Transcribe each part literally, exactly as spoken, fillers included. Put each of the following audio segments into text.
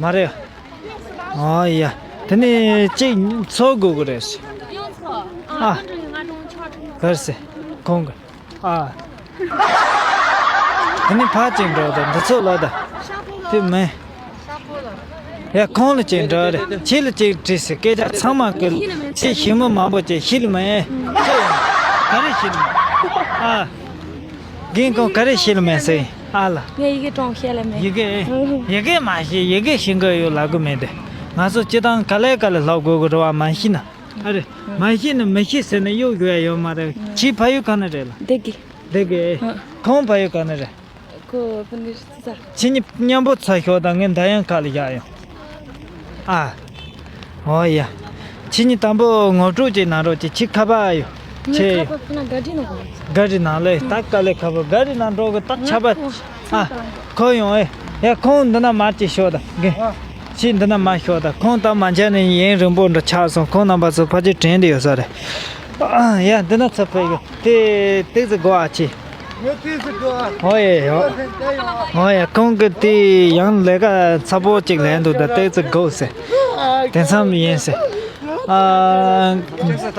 མ་རེད། ཨ་ཡ། དེ་ནས་གཅིག་ཚོགས་དགོས་ཀྱི་རེད། ཨ། གར་སེ། ཁོང་གི། ཨ། དེ་ནས་ཕར་གཅིག་འགྲོ་དང་འདི་ཚོ་ལ་དང་། དེ་མིན། ཡ་ཁོང་ལ་གཅིག་འགྲོ་རེད། ཁྱེད་ལ་གཅིག་དྲིས་སེ་སྐད་ཆ་ཚང་མ་ཀི་ལ་ཁྱེད་ཞིབ་མོ་མང་པོ་ཅིག་ཤེས་ལ་མེད། ཁྱེད་ག་རེ་ཤེས་ལ་མེད། ཨ། རྒན་ཁོང་ག་རེ་ཤེས་ལ་མེད་ཟེར། ཨ་ལ། ངས་ཡི་གེ་ཀྲོང་ཤེས་ལ་མེད། ཡི་གེ། ཡི་གེ་མ་ཤེས། ཡི་གེ་ཤེས་གི་ཡོད་ལབ་གི་མེད་དེ། ང་ཚོ་སྤྱི་བཏང་ག་ལེ་ག་ལེ་ལབ་དགོས་གི་རེད་བ། མ་ཤེས་ན། ཨ་རེད། མ་ཤེས་ན་མི་ཤེས་ཟེར་ན་གཡོག་ཞུ་ཡ་ཡོད་མ་རེད། ཁྱེད་ཕ་ཡུལ་ག་ནས་རེད་ལ། སྡེ་དགེ། སྡེ་དགེ། ཁོང་ཕ་ཡུལ་ག་ནས་རེད། ཁོ་ཕ་ནི་ས། ཁྱེད་གཉིས་མཉམ་པོ་ཚ་ཤོག་དང་། ངས་འདར་དབྱངས་ཁ་ལ་བཞག་ཡོང་། ཨ། ཨོ་ཡ། ཁྱེད་གཉིས་དང་པོ་ངོ་སྤྲོད་ཅིག་གནང་རོགས་གྱིས། ཁྱེད་ཁ་པར་ཡོད། ཁྱེད། ཁ་པར་ཁོ་ན་ག་རི་ནང་གོ། ག་རི་ནང་ལས་ད་ག་ལས་ཁ་པར་ག་རི་ནང་འགྲོ་གི། ད་ཆ་པ། ཨ། ཁོ་ཡོང་ཨེ། ཡ་ཁོང་འདི་ན་མར་ཅིག་ཤོག་དང་། རྒན། ཁྱེད་འདི་ན་མར་ཤོག་དང་། ཁོང་ད་མ་མཇལ་ནས་ཡུན་རིང་པོ་འདྲ་ཆགས་སོང་། ཁོང་རྣམ་པ་ཚོ་ཕལ་ཆེར་དྲན་བསྡད་ཡོད་ས་རེད། ཨ། ཡ་འདི་ན་ཚུར་ཕེབས་ཡོད། དེ་ཏོག་ཙམ་སྒུག་ཨ། ཁྱེད། ངས་ཏོག་ཙམ་སྒུག་ཨ། ཨོ་ཡ་ཡ། ཨོ་ཡ། ཁོང་གིས་དེ་ཡང་ལས་ཀ་ཚ་པོ་ཅིག་ལས་འདུག་ད་ཏོག་ཙམ་སྒུག་ཟེར། དེ་མཚམས་ཡིན་ཟེར། ཨ།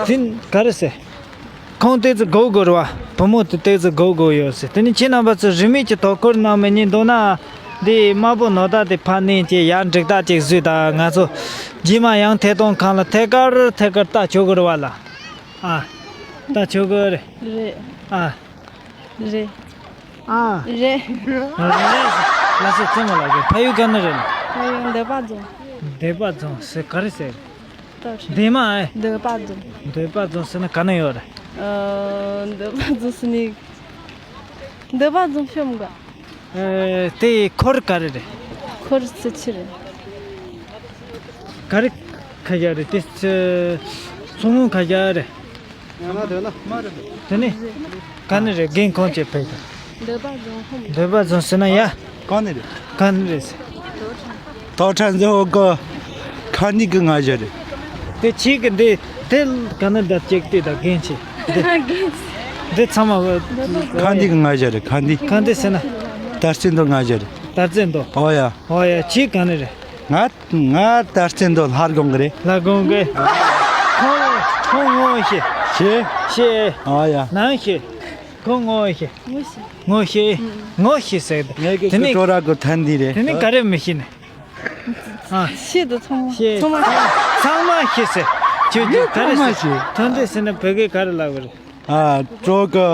དེ་ག་རེ་ཟེར། ཁོང་ཏོག་ཙམ་སྒུག་དགོས་རེད་བ། བུ་མོ་དེ་ཏོག་ཙམ་སྒུག་དགོས་ཡོད་ཟེར། དེ་ནས་ཁྱེད་རྣམ་པ་ཚོ་རིན་མེད་ཀྱི་དོ་ཁུར་གནང་མི་ཉན་འདུག་ན། འདི་དམར་པོ་ནོར་བདག་དེ་ཕར་མནན་བྱས་ཡར་འགྲིག་རྟགས་ཅིག་བཟོས་དང་། ང་ཚོ་རྗེས་མ་ཡང་ཐད་གཏོང་ཁང་ལ་ཐད་ཀར་ཐད་ཀར་ལྟ་ཆོག་གི་རེད་བ་ལ། ཨ། ལྟ་ཆོག་གི་རེད། རེད། ཨ། རེད། ཨ། རེད། རེད། ལགས་སོ། ཙེ་མོ་ལགས་ཀྱི་ཕ་ཡུལ་ག་ནས་རེད། ཕ་ཡུལ་འདོད་པ་རྫོང་། འདོད་པ་རྫོང་ཟེར་ག་རེ་ཟེར། ལྟོ་ཁྲ། འདན་མ་ཨེ། འདོད་པ་རྫོང་། འདོད་པ་རྫོང་ཟེར་ན་ག་ནས་ཡོད་རེད། ཨ། འདོད་པ་རྫོང་ཟེར་ནི། འདོད་པ་རྫོང་ཤོམ་ག། ཨེ། དེ་ཁོར་ག་རེ་རེད། ཁོར་ཚི་ཆི་རེད། ག་རེ་ཁ་རྒྱ་རེད། དེ་ཚོ་ཚོང་ཁ་རྒྱ་རེད། དེ་ནས་ག་ནས་རེད། རྒན་ཁོང་ཅེས་ཕེབས་དང་། འདོད་པ་རྫོང་ཧོམ། འདོད་པ་རྫོང་ཟེར་ན་ཡ། ག་ནས་རེད། ག་ནས་རེད་ཟེར། ཏོག་ཁྲ་འཛེ་འོ་གོ། ཁ་ནི་གི་ང་ཞེ་རེད། དེ་ཕྱི་གི་འདི་དེ་ག་ནས་ད་ཅིག་དེ་ད་རྒན་ཆེ། འདི་འདི་ཚང་མ་གི། ཁ་འདི་གི་ང་ཞེ་རེད། ཁ་འདི། ཁ་འདི་ཟེར་ན། དར་རྩེ་མདོ་ང་ཞེ་རེད། དར་རྩེ་མདོ། ཨོ་ཡ། ཨོ་ཡ། ཕྱི་ག་ནས་རེད། ང་ང་ད་རྩེ་མདོ་ལྷ་སྒང་གི་རེད། ལྷ་སྒང་གི། ཁོང་ཁོང་ངོ་ཤེས། ཤེས། ཤེས། ཨ་ཡ། ནང་ཤེས། ཁོང་ངོ་ཤེས། ངོ་ཤེས། ངོ་ཤེས། ངོ་ཤེས་ཟེར་གི་འདུག་ངས་ཀྱི་དེ་ནི་ཁྱོད་ཁྲོ་ར་གི་ཐན་འདི་རེད། དེ་ནི་ག་རེ་མི་ཤེས་ནི། ཨ། ཤེས་འདུག་ཚང་མ། ཤེས། ཚང་མ་ཤེས། ཚང་མ་ཤེས་ཟེར། ཁྱོད་ཀྱི་ག་རེ་ཚང་མ་ཟེར། ཤེས། ཐོན་འདི་ཟེར་ན་བོད་སྐད་ག་རེ་ལབ་གི་རེད། ཨ། ཀྲོ་གི་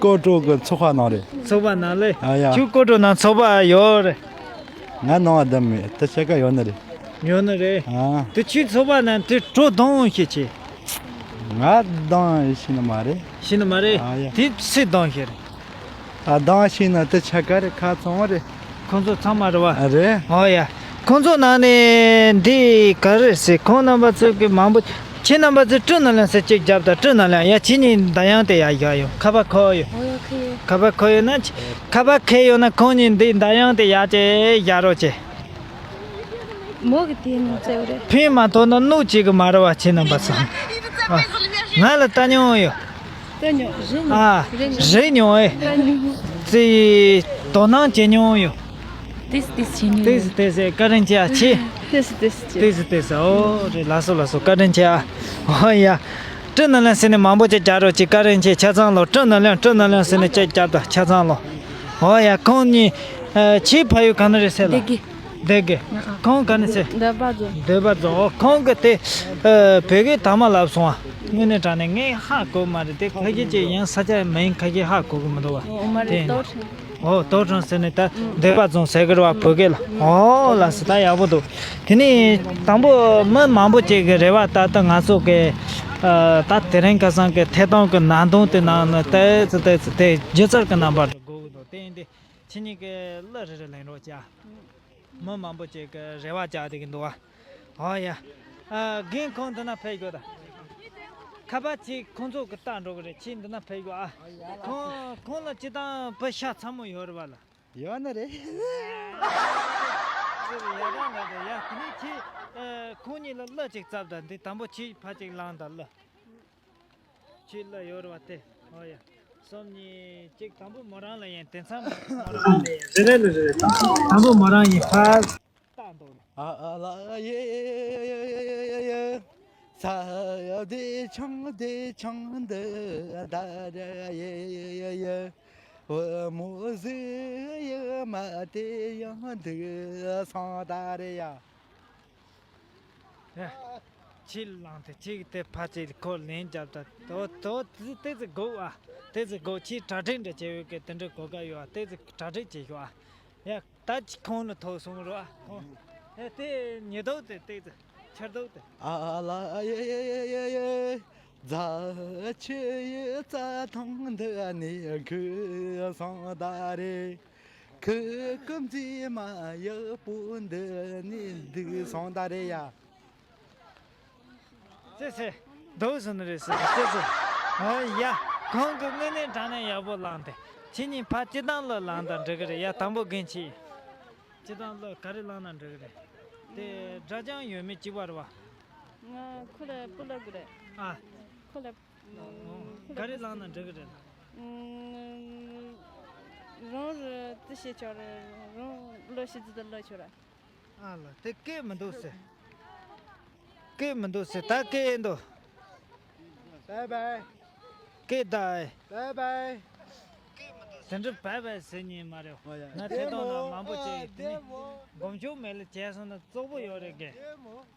ཀོ་ཀྲོ་གི་ཚོགས་པ་ནང་རེད། ཚོགས་པ་ནང་ལས། ཨ་ཡ། ཁྱོད་ཀོ་ཀྲོ་ནང་ཚོགས་པ་ཡོད་རེད། ང་ནང་བ་བསྡད་མེད། ད་ཆ་ག་ཡོད་ནི་རེད། ཡོད་ནི་རེད། ཨ། དེ་ཁྱོད་ཚོགས་པ་ནང་དེ་གྲོ་གདོང་ཤེས་ཆེ། ང་གདོང་ཤེས་ནི་མ་རེད། ཤེས་ནི་མ་རེད། ཨ་ཡ། དེ་སུའི་གདོང་ཤེས་རེད། ཨ། གདོང་ཤེས་ན་དེ་ཆ་ག་རེད། ཁ་ཚང་བ་རེད། ཁོང་ཚོ་ཚང་མ་རེད་བ། ཨ་རེད། ཨོ་ཡ། ཁོང་ཚོ་ནང་ནས་འདི་ག་རེ་ཟེར། ཁོང་རྣམ་པ་ཚོ་གི་མང་པོ། ཁྱེད་རྣམ་པ་ཚོས་ཀྲུ་ནན་ལན་ཟེར་གཅིག་རྒྱབ་དང་། ཀྲུ་ནན་ལན། ཡ་ཁྱེད་གཉིས་འདར་དབྱངས་དེ་ཡར་བཞག་ཡོང་། ཁ་པར་ཁོ་ཡོད། ཨོ་ཡ། ཁེ་ཡོད། ཁ་པར་ཁོ་ཡོད་ན་ཁ་པར་ཁེ་ཡོད་ན་ཁོང་གཉིས་འདི་འདར་དབྱངས་དེ་ཡར་ཅིག་བཞག་རོགས་བྱེད། མོ་གི་དེ་ནི་བཙལ་རེད། ཕན་མ་ཐོགས་ན་གནོད་བྱེད་གི་མ་རེད་བ། ཁྱེད་རྣམ་པ་ཚོ། ཨ། ང་ལ་ལྟ་མྱོང་ཡོད། ལྟ་མྱོང་། རེད་མྱོང་། ཨ། རེད་མྱོང་། རེད་མྱོང་ཨེ། ལྟ་མྱོང་། ཙི། དོ་སྣང་བྱེད་མྱོང་ཡོད། ཏིས་ཏིས་བྱེད་མྱོང་། ཏིས་ཏིས་བཀའ་དྲིན་ཆེ་ཨ། ཆེ། ཏིས་ཏིས་བྱེད། ཏིས་ཏིས། ཨོ་རེད། ལགས་སོ་ལགས་སོ། བཀའ་དྲིན་ཆེ་ཨ། ཨོ་ཡ། ཀྲུ་ནན་ལན་ཟེར་ནས་མང་པོ་ཅིག་རྒྱག་རོགས་གྱིས། བཀའ་དྲིན་ཆེ། ཆ་ཚང་ལོ། ཀྲུ་ནན་ལན། ཀྲུ་ནན་ལན་ཟེར་ནས་ཅིག་རྒྱབ་དང་། ཆ་ཚང་ལོ། ཨོ་ཡ། ཁོང་གཉིས། ཨ། ཁྱེད་ཕ་ཡུལ་ག་ནས་རེད་ཟེར་ལ། སྡེ་དགེ། སྡེ་དགེ། ཨ། ཁོང་ག་ནས་ཟེར། འདོད་པ་རྫོང་། འདོད་པ་རྫོང་། ཨོ། ཁོང་གི་དེ། ཨ། བོད་སྐད་དག་མ་ལབ་སོང་ཨ། དངོས་གནས་དྲང་གནས་ངས་ཧ་གོ་མ་རེད། དེ་ཕ་གི་ཅིག་ཡང་ས་ཆ་མིང་ཁ་ཤས་ཧ་གོ་གི་མི་འདུག་བ། ཨོ་མ་རེད། དེ་ཏོག་ཁྲ། ཨོ། ཏོག་ཁྲ་ཟེར་ནས་ད་འདོད་པ་རྫོང་ཟེར་གི་རེད་བ། བོད་སྐད་ལ། ཨོ་ལགས་སོ། ད་ཡག་པོ་འདུག་དེ་ནས་དང་པོ་མི་མང་པོ་ཅིག་གི་རེ་བ་ལྟར་ད་ང་ཚོ་གི། ཨ། ད་དེ་རིང་ཁ་སང་གི་ཐད་གཏོང་གི་ནང་དོན་དེ་ནང་ནས་ཏོག་ཙམ་ཏོག་ཙམ་དེ་སྒྱུ་རྩལ་གི་རྣམ་པར་དུ་དགོས་ཀྱི་འདུག་དེ་ཡིན་དུས་ཁྱེད་གཉིས་ཀྱིས་གླུ་རེ་རེ་ལེན་རོགས་བྱ། མི་མང་པོ་ཅིག་གིས་རེ་བ་བྱས་བསྡད་ཀྱི་འདུག་ཨ། ཨོ་ཡ། ཨ། རྒན་ཁོང་འདི་ན་ཕེབས་དགོས་ད། ཁ་པར་ཅིག་ཁོང་ཚོ་གིས་བལྟ་འགྲོ་གི་རེད། ཁྱེད་འདི་ན་ཕེབས་དགོས་ཨ། ཁོང་ཁོང་ལ་སྤྱིར་བཏང་བུ་ཤ་ཚ་མོ་ཡོད་རེད་བ་ལ། ཡོད་ནི་རེད། ཡ་རང་ལ་རེད་ཡ། དེ་ནས་ཁྱེད། ཨ། ཁོང་གཉིས་ལ་གླུ་ཅིག་བཙབ་དང་། འདི་དང་པོ་ཁྱེད་ཕར་ཅིག་ལངས་དང་། གླུ། ཁྱེད་གླུ་ཡོད་རེད་བ་དེ། ཨོ་ཡ། གསུམ་གཉིས་གཅིག་དང་པོ་མོ་རང་ལ་ཡིན། དེ་མཚམས་མོ་རང་ལ་ཡིན། རེ་རེ་ལ་རེ་རེ། དང་པོ་མོ་རང་ཡིན། ཕར། ལྟ་འདུག་ནས། ཨ་ལ་ཡེ་ཡེ། ས་བདེ་ཆུང་བདེ་ཆུང་འདི་ད་ར་ཡེ་ཡེ་ཡེ། བུ་མོ་ཟིག་ཡི་མ་དེ་ཡང་འདུག་སོང་ད་རེ་ཡ། ཡ། ཁྱི་ལངས་ཏེ་གཅིག་དེ་ཕ་གཅིག་ཁོ་ལན་བརྒྱབ་ད། དོ་དོ་དེ་ཙི་དགོ་ཨ། དེ་ཙི་དགོ། ཁྱི་གྲ་སྒྲིག་འདྲ་བྱེད་ཡོད་གི། དེ་འདྲ་གོ་ག་ཡོད་ཨ། དེ་ཙི་གྲ་སྒྲིག་བྱེད་ཤོག་ཨ། ཡ། ད་ཅི་ཁོང་ལ་ཐོག་སོང་རོགས་ཨ། ཁོང་། ཡ། དེ་ཉེ་དོག་དེ་དེ་ཙི་ཆར་དོག་དེ། ཨ་ལ་ཡེ་ཡེ་ཡེ་ཡེ། རྫ་ཆུ་ཡི་རྩྭ་ཐང་འདི་ནས་ཁུ་སོང་ད་རེ། ཁུ་ཀུམ་རྫི་མ་ཡག་པོ་འདི་ནས་འདུག་སོང་ད་རེ་ཡ། ཙེ་ཙེ། འདུག་སོང་ནི་རེད་ཟེར་ཙེ་ཙེ། ཨ་ཡ། ཁོང་གི་དངོས་གནས་དྲང་གནས་ཡག་པོ་ལངས་ཏེ། ཁྱེད་གཉིས་ཕ་སྤྱི་བཏང་ལ་ལངས་དང་འགྲིག་གི་རེད་ཡ། དང་པོ་རྒན་ཁྱེད། སྤྱི་བཏང་ལ་ག་རེ་ལངས་ན་འགྲིག་གི་རེད། དེ་དགྲ་ཅང་ཡོད་མེད་གཅིག་པ་རེད་བ། ང་ཁོ་ལ་སྤུ་ལབ་གི་རེད། ཨ། ཁོ་ལ། ཁོ་ལ་ག་རེ་ལངས་ན་འགྲིག་གི་རེད། ཨུམ། རང་རེད་ཙི་ཤེས་ཆོག་རེད། རང་ལོ་ཤི་ཙི་ཙི་ལོ་ཆོག་ར། ཨ་ལ་དེ་སྐད་མི་འདུག་ཟེར། སྐད་མི་འདུག་ཟེར། ད་སྐད་འདུག Bye bye. སྐད་ད་ཨེ། Bye bye. དེ་འདྲ་བའི་བའི་ཟེར་ཉན་མ་རེད། ང་ཐད་གཏོང་ནང་མང་པོ་བྱས་ཡོད། དེ་ནི་སྒོམ་ཆུང་མེད་ལ་བྱས་སོང་ན་བཙོག་པོ་ཡོད་རེད་གས།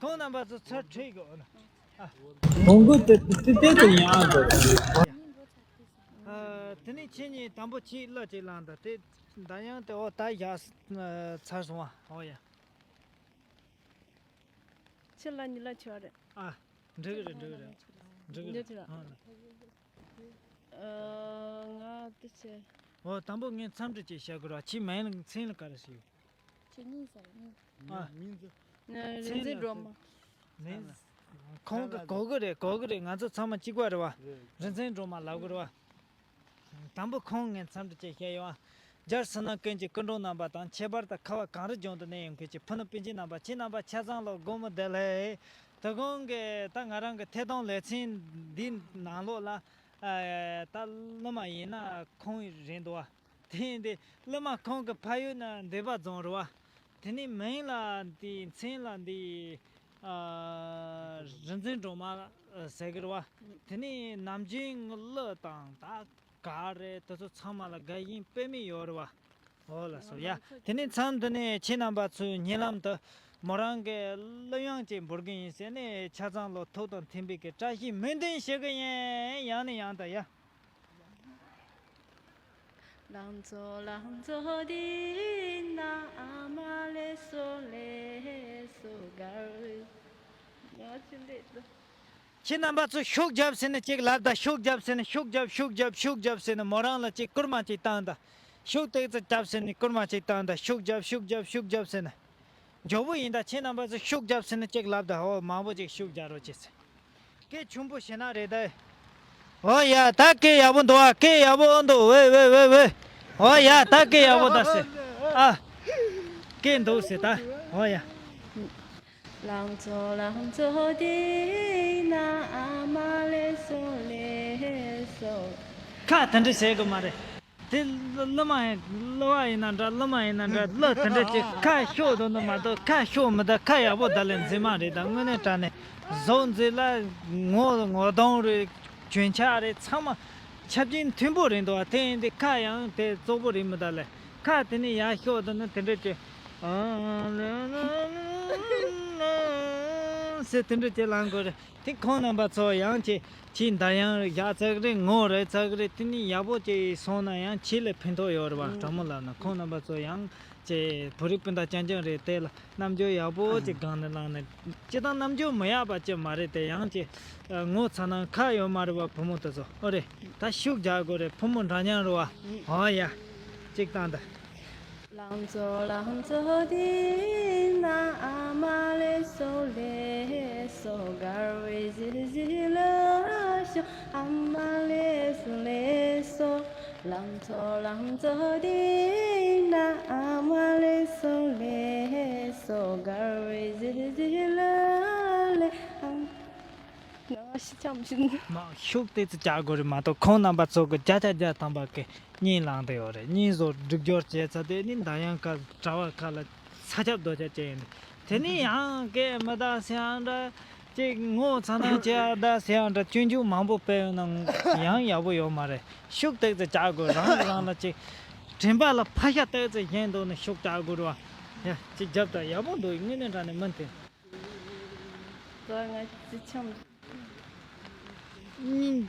ཁོང་རྣམ་པ་ཚོ་ཚུར་ཁྲིད་དགོས་ན། ཨ། ཁོང་གི་དེ་དེ་དེ་དེ་ཡང་དགོས། ཨ། དེ་ནི་ཁྱེད་གཉིས་དང་པོ་ཁྱི་གླུ་ཅིག་བླངས་དང་། དེ་ད་ཡང་དེ་འོ་ད་བཞག་ཚར་སོང་བ། འོ་ཡ། ཁྱི་གླུ་གཉིས་གླུ་ཆོག་རེད། ཨ། འགྲིག་གི་རེད། འགྲིག་གི་རེད། འགྲིག་གི་རེད། འགྲིག་གི་རེད། ཨ་ལ། ཨ། ང་དེ་ཆེ། འོ་དང་པོ་ངས་འཚམས་འདྲི་ཅིག་བྱ་དགོས་ར། ཁྱི་མིང་ལ་མཚན་ལ་ག་རེ་ཟེར། ཁྱི་སྙིང་ཟེར་སྙིང་། ཨ། མིང་ཟེར། རིག་འཛིན་སྒྲོལ་མ། མིང་། ཁོང་གི་གོ་གི་རེད། གོ་གི་རེད། ང་ཚོ་ཚང་མ་གཅིག་པ་རེད་བ། རིག་འཛིན་སྒྲོལ་མ་ལབ་གི་རེད་བ། དང་པོ་ཁོང་ངས་འཚམས་འདྲི་ཅིག་བཤད་ཡོང་ཨ། རྒྱལ་སྲིད་ན་ཀུན་གྱི་སྐུ་མགྲོན་རྣམ་པ་དང་། ཁྱད་པར་དུ་ཁ་བ་གངས་རི་ལྗོངས་དུ་གནས་ཡོད་མཁན་གྱི་ཕུ་ནུ་སྤུན་མཆེད་རྣམ་པ། ཁྱེད་རྣམ་པ་ཆ་ཚང་ལ་དགོང་མོ་བདེ་ལེགས། དོ་དགོང་གི་ད་ང་རང་གི་ཐད་གཏོང་ལེ་ཚན་འདི་ནང་ལོགས་ལ། ཨ། ད་གླུ་མ་ཡིན་ན་ཁོང་རེད་འདུག་བ། དེ་ཡིན་དུས་གླུ་མ་ཁོང་གི་ཕ་ཡུལ་ནི་འདོད་པ་རྫོང་རེད་བ། དེ་ནས་མིང་ལ་འདི། མཚན་ལ་འདི། ཨ། རིག་འཛིན་སྒྲོལ་མ་ཟེར་གི་རེད་བ། དེ་ནས་ནམ་རྒྱུན་གླུ་དང་ད་ག་རེ་དེ་ཚོ་ཚང་མ་ལ་དགའ་ཞེན་དཔེ་མེད་ཡོད་རེད་བ། འོ་ལགས་སོ། ཡ། དེ་ནས་མཚམས་འདི་ནས་ཁྱེད་རྣམ་པ་ཚོའི་སྙན་ལམ་དུ་མོ་རང་གི་གླུ་དབྱངས་ཅིག་འབུལ་གི་ཡིན་ཟེར་ནས། ཆ་ཚང་ལོ་ཐུགས་དང་མཐུན་པའི་གི་བཀྲ་ཤིས་སྨོན་འདུན་ཞུ་གི་ཡིན། ཡང་ནས་ཡང་དུ་ཡ། ཁྱེད་རྣམ་པ་ཚོ་ཤུགས་རྒྱབ་ཟེར་ནས་གཅིག་ལབ་དང་། ཤུགས་རྒྱབ་ཟེར་ནས། ཤུགས་རྒྱབ། ཤུགས་རྒྱབ། ཤུགས་རྒྱབ་ཟེར་ནས་མོ་རང་ལ་གཅིག་སྐུལ་མ་གཅིག་བཏང་དང་། ཤུགས་ཏོག་ཙམ་རྒྱབ་ཟེར་ནས་སྐུལ་མ་གཅིག་བཏང་དང་། ཤུགས་རྒྱབ། ཤུགས་རྒྱབ། ཤུགས་རྒྱབ་ཟེར་ནས། མགྱོགས་པོ་ཡིན་ད། ཁྱེད་རྣམ་པ་ཚོ་ཤུགས་རྒྱབ་ཟེར་ནས་གཅིག་ལབ་དང་། འོ་མང་པོ་ཅིག་ཤུགས་རྒྱག་རོགས་བྱེད་ཟེར། སྐད་ཆུང་པོ་བྱས་ན་རེད་ད། འོ་ཡ། ད་སྐད་ཡག་པོ་འདུག་ཨ། སྐད་ཡག་པོ་འདུག་ཝེ་ཝེ་ཝེ་ཝེ། འོ་ཡ། ད་སྐད་ཡག་པོ་ད་ཟེར། ཨ། སྐད་འདུག་ཟེར་ད། འོ་ཡ། ཁ་དེ་འདྲ་བྱེད་དགོས་མ་རེད། དེ་གླུ་མ་ཡིན། གླུ་བ་ཡིན་ན་འདྲ། གླུ་མ་ཡིན་ན་འདྲ། གླུ་དེ་འདྲ་བྱེད། ཁ་ཤོག་འདུག་ནི་མ་གཏོགས། ཁ་ཤོག་མི་འདུག་ཁ་ཡག་པོ་ད་ལས་མཛེས་མ་རེད་ད། དངོས་གནས་དྲང་གནས་བཟོ་མཛེས་ལ་ངོ་ངོ་གདོང་རེད། གྱོན་ཆས་རེད། ཚང་མ་ཆབ་ཆེན་མཐོན་པོ་རེད་འདུག་བ། དེ་ཡིན་དུས་ཁ་ཡང་དེ་བཙོག་པོ་རེད་མི་འདུག་ལས། ཁ་དེ་ནས་ཡར་ཤོག་འདུག་ནི་དེ་འདྲ་བྱེད། ཟེར་དེ་འདྲ་བྱེད་ལང་དགོས་རེད། དེ་ཁོང་རྣམ་པ་ཚོ་ཡང་ཅིག་ཁྱི་འདར་དབྱངས་རེ་བཞག་ཚར་གི་རེད། ངོ་རེ་ཚར་གི་རེད། དེ་ནི་ཡག་པོ་ཅིག་སོང་ན་ཡང་ཁྱི་ལ་ཕན་ཐོགས་ཡོད་རེད་བ། དྲང་མོ་ལབ་ན་ཁོང་རྣམ་པ་ཚོ་ཡང་ཅིག་བོད་རིགས་སྤུན་ཟླ་རྐྱང་རྐྱང་རེད། དེ་ལ་རྣམ་འགྱུར་ཡག་པོ་ཅིག་སྒང་ནས་བླངས་ནས། སྤྱིར་བཏང་རྣམ་འགྱུར་མི་ཡག་པ་ཅིག་མ་རེད་དེ། ཡང་ཅིག་ངོ་ཚ་ན་ཁ་ཡོད་མ་རེད་བ། བུ་མོ་དེ་ཚོ། ཨོ་རེད། ད་ཤུགས་རྒྱག་དགོས་རེད། བུ་མོ་འདྲ་མཉམ་རེད་བ། ཨོ་ཡ། ཅིག་བཏང་ད། ཤུགས་ཏོག་ཙམ་རྒྱག་དགོས་རེད་མ་གཏོགས། ཁོང་རྣམ་པ་ཚོ་གི་བརྒྱ་ཆ་བརྒྱ་ཐམ་པ་གི་སྙིང་ལངས་བསྡད་ཡོད་རེད། སྙིང་བཟོ་སྒྲིག་སྦྱོར་བྱས་ཚར་དེ་ནི་འདར་དབྱངས་ཁ་གྲྭ་བ་ཁ་ལ་ཚ་ ཚ་ཁྱབ་རྡོ་ཁྱབ་ཅན་ཡིན། དེ་ནས་ཡང་སྐད་མི་གདའ་ཟེར་ཡང་འདྲ། ཅིག་ངོ་ཚ་ན་ཅི་ཡང་གདའ་ཟེར་ཡང་འདྲ། སྐྱོན་འཇུག་མང་པོ་སྤེལ་ཡོང་ན་ཡང་ཡག་པོ་ཡོད་མ་རེད། ཤུགས་ཏོག་ཙམ་རྒྱག་དགོས། རང་གིས་རང་ལ་ཅིག་དྲན་པ་ལ་ཕར་ཤ་ཏོག་ཙམ་བཞེངས་འདུག་ན་ཤུགས་རྒྱག་དགོས་རེད་བ། ཡ་ཅིག་རྒྱབ་དང་ཡག་པོ་འདུག་དངོས་གནས་དྲང་གནས་མི་མཐུན། ད་ང་ཅི་འཆམ། གཉིས།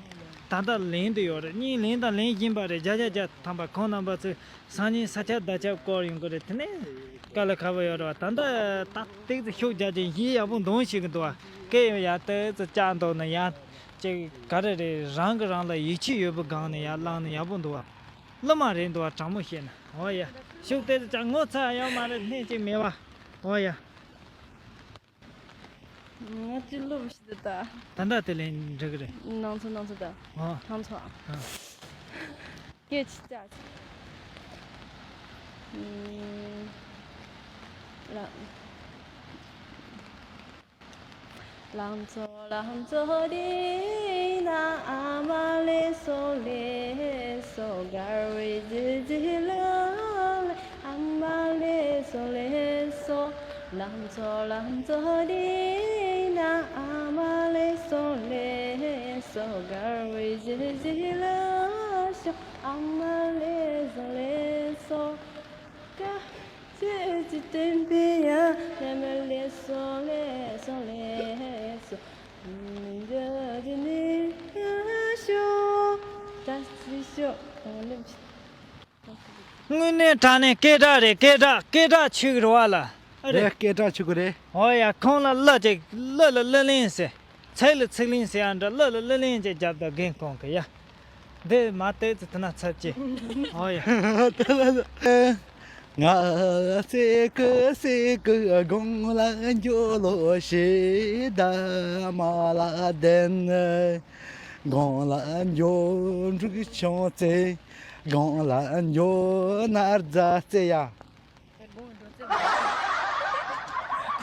ད་ལྟ་ལེན་དུ་ཡོད་རེད། གཉིས་ལེན་དང་ལེན་བཞིན་པ་རེད། བརྒྱ་ཆ་བརྒྱ་ཐམ་པ། ཁོང་རྣམ་པ་ཚོས་སང་ཉིན་ས་ཁྱབ་རྡོ་ཁྱབ་སྐོར་ཡོང་གི་རེད། དེ་ནས་དཀའ་ལས་ཁག་པོ་ཡོད་རེད་བ། ད་ལྟ་ད་ཏོག་ཙམ་ཤུགས་རྒྱག་ཅིང་གཞས་ཡག་པོ་འདོན་ཤེས་ཀྱི་འདུག་བ། སྐད་ཡང་ཡག་ཏོག་ཙམ་བཅག་འདུག་ན་ཡང་ཅིག་ག་རེ་རེད། རང་གིས་རང་ལ་ཡིད་ཆེས་ཡོད་པའི་སྒང་ནས་ཡར་བླངས་ན་ཡག་པོ་འདུག་བ། སློབ་མ་རེད་འདུག་བ། དྲང་མོ་བཤད་ན། འོ་ཡ། ཤུགས་ཏོག་ཙམ་བཅག་ངོ་ཚ་ཡོད་མ་རེད། སྣེ་གཅིག་མེད་བ། འོ་ཡ། ང་ཅི་ལོ་མི་ཤེས་ད། ད་ལྟ་དེ་ལས་འགྲིག་གི་རེད། ནང་ཚོ་ནང་ཚོ་ད། ཨོ། ཐང་ཚོ། ཨ། སྐད་ཆ་ཅག་ལ། ལང་ཚོ་ལང་ཚོ་དེ་ན་ཨ་མ་ལེ་སོ་ལེ་སོ། གར་བའི་ཟི་ཟི་ལ་ལ། ཨ་མ་ལེ་སོ་ལེ་སོ། ལང་ཚོ་ལང་ཚོ་དེ་ན་ཨ་མ་ལེ་སོ་ལེ་སོ། གར་བའི་ཟི་ཟི་ལ་ཤོ། ཨ་མ་ལེ་སོ་ལེ་སོ། ཀ་ཅེ་ཅི་ཏན་པི་ཡ། ཨ་མ་ལེ་སོ་ལེ་སོ་ལེ་སོ། མི་འདྲ་དེ་ནི་ཤོ། ད་ཅི་ཤོ། ཨ་ལེ། དངོས་གནས་དྲང་གནས་སྐད་གྲགས་རེད། སྐད་གྲགས། སྐད་གྲགས་ཆོད་ཀྱི་རེད་བ་ལ། ཨ་རེད། རེད། སྐད་གྲགས་ཆོད་ཀྱི་རེད། འོ་ཡ། ཁོང་ལ་གླུ་ཅིག་གླུ་ལ་གླུ་ལེན་ཟེར། ཚིག་ལ་ཚིག་ལེན་ཟེར་ཡ་འདྲ། གླུ་ལ་གླུ་ལེན་ཅིག་རྒྱབ་དང་རྒན་ཁོང་གི་ཡ། འདི་མ་བལྟས་ཚེ་དེ་ན་ཚབ་ཅེ། འོ་ཡ། ང་སེ་ཀུ་སེ་ཀུ་དགུང་ལ་འགྱོ་ལོ་ཞེ་ད་མ་ལ་དན། དགུང་ལ་འགྱོ་འབྲུག་ཆུང་ཚེ། དགུང་ལ་འགྱོ་ན་རྫ་རྩེ་ཡ།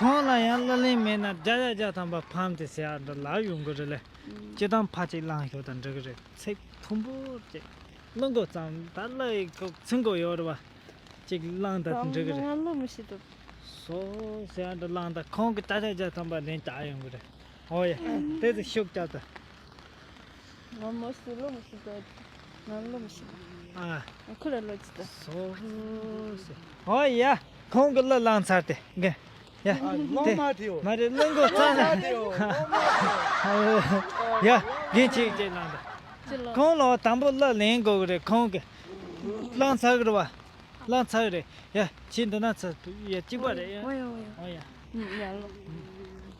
ཁོང་ལ་ཡང་གླུ་ལེན་མེད་ན་བརྒྱ་ཆ་བརྒྱ་ཐམ་པ་ཕམ་སྟེ་ཟེར་ཡ་འདྲ་ལབ་ཡོང་གི་རེད་ལེ། ཨུམ། སྤྱིར་བཏང་ཕར་ཅིག་བླངས་ཞོག་དང་འགྲིག་གི་རེད། ཚིག་ཐུང་པོ་ཅིག་གླུ་མགོ་ཙམ་ད་གླུ་ཡི་ཚིག་མགོ་ཡོད་རེད་བ། ཅིག་བླངས་དང་འགྲིག་གི་རེད། ང་གླུ་མི་ཤེས་འདུག་སོ་ཟེར་ཡ་འདྲ་བླངས་དང་ཁོང་གི་བརྒྱ་ཆ་བརྒྱ་ཐམ་པ་ལེན་བྱ་ཡོང་གི་རེད། ཨོ་ཡ། དེ་ཚོ་ཤུགས་རྒྱབ་དང་། ང་མོ་སུ་ལོ་མི་ཤེས་དོ། ང་ལོ་མི་ཤེས། ཨ། ཁོ་ལ་ལོ་ཅི་དོ། སོ་སོ། ཨོ་ཡ། ཁོང་གི་གླུ་བླངས་ཚར་ཏེ་གན། ཡ། ཨ། ལོ་དེ་མ་དེའོ། མ་རེད། གླུ་མགོ་ལོ་ཚར་མ་ན། དེའོ། ལོ་མ་དེའོ། ཡ། རྒན་ཆེ་ཅེ་བླངས་དང་། ཅི་ལོ། ཁོང་ལོ་དང་པོ་གླུ་ལེན་དགོས་གི་རེད། ཁོང་གི་བླངས་ཚར་གི་རེད་བ། བླངས་ཚར་གི་རེད། ཡ། ཁྱེད་འདི་ན་ཚ། ཡ། གཅིག་པ་རེད་ཡ། ཨོ་ཡ་ཨོ་ཡ། ཨོ་ཡ། ཡ་ལོ།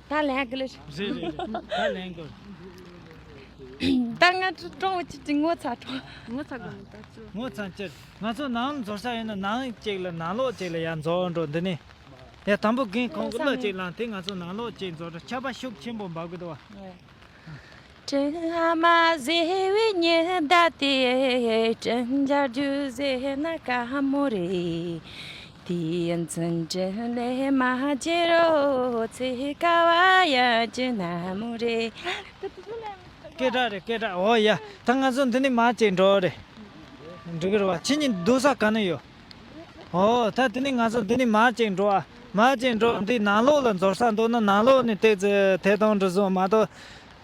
ད་ལན་གི་ལེ། རེད་རེད་རེད། ད་ལན་གི། ད་ང་ཀྲོང་བ་ཅིག་ཅིག་ངོ་ཚ་ཀྲོང་། ངོ་ཚ་གི་མི་ད་ཅི། ངོ་ཚ་ཅི། ང་ཚོ་ནང་འཛོལ་ས་ཡིན་ན་ནང་གཅིག་ལ་ནང་ལོགས་གཅིག་ལ་ཡ་འཛོལ་འགྲོ་འདི་ནི། ཡ། དང་པོ་རྒན་ཁོང་གི་གླུ་གཅིག་བླངས་ཏེ་ང་ཚོ་ནང་ལོགས་གཅིག་འཛོལ་འགྲོ། ཆར་པ་ཤུགས་ཆེན་པོ་འབབ་གི་འདུག་བ། ཨེ། དྲིན་ཨ་མ་ཟེར་བའི་ཉི་ཟླ་དེ། དྲིན་འཇལ་རྒྱུ་ཟེར་ན་དཀའ་མོ་རེད། དེ་ཡིན་ཚུན་དྲིན་ལས་མ་བརྗེད་རོགས། ཚེ་དཀའ་བ་ཡིན་གྱི་ན་མོ་རེད། སྐད་གྲགས་རེད། སྐད་གྲགས། འོ་ཡ། ད་ང་ཚོ་འདི་ནས་མར་ཅིག་འགྲོ་རེད། འགྲིག་གི་རེད་བ། ཁྱེད་གཉིས་སྡོད་ས་ག་ནས་ཡོད། ཨོ། ད་དེ་ནས་ང་ཚོ་འདི་ནས་མར་ཅིག་འགྲོ་ཨ། མར་ཅིག་འགྲོ། འདི་ནང་ལོགས་ལ་འཛོལ་ས་འདུག་ན་ནང་ལོགས་ནས་ཏོག་ཙམ་ཐད་གཏོང་འགྲོ་སོང་མ་གཏོགས།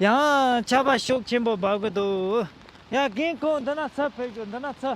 ཡང་ཆར་པ་ཤུགས་ཆེན་པོ་འབབ་གི་འདུག་ཡ། རྒན་ཁོང་འདི་ན་ཚུར་ཕེབས་ཤོག་འདི་ན་ཚུར།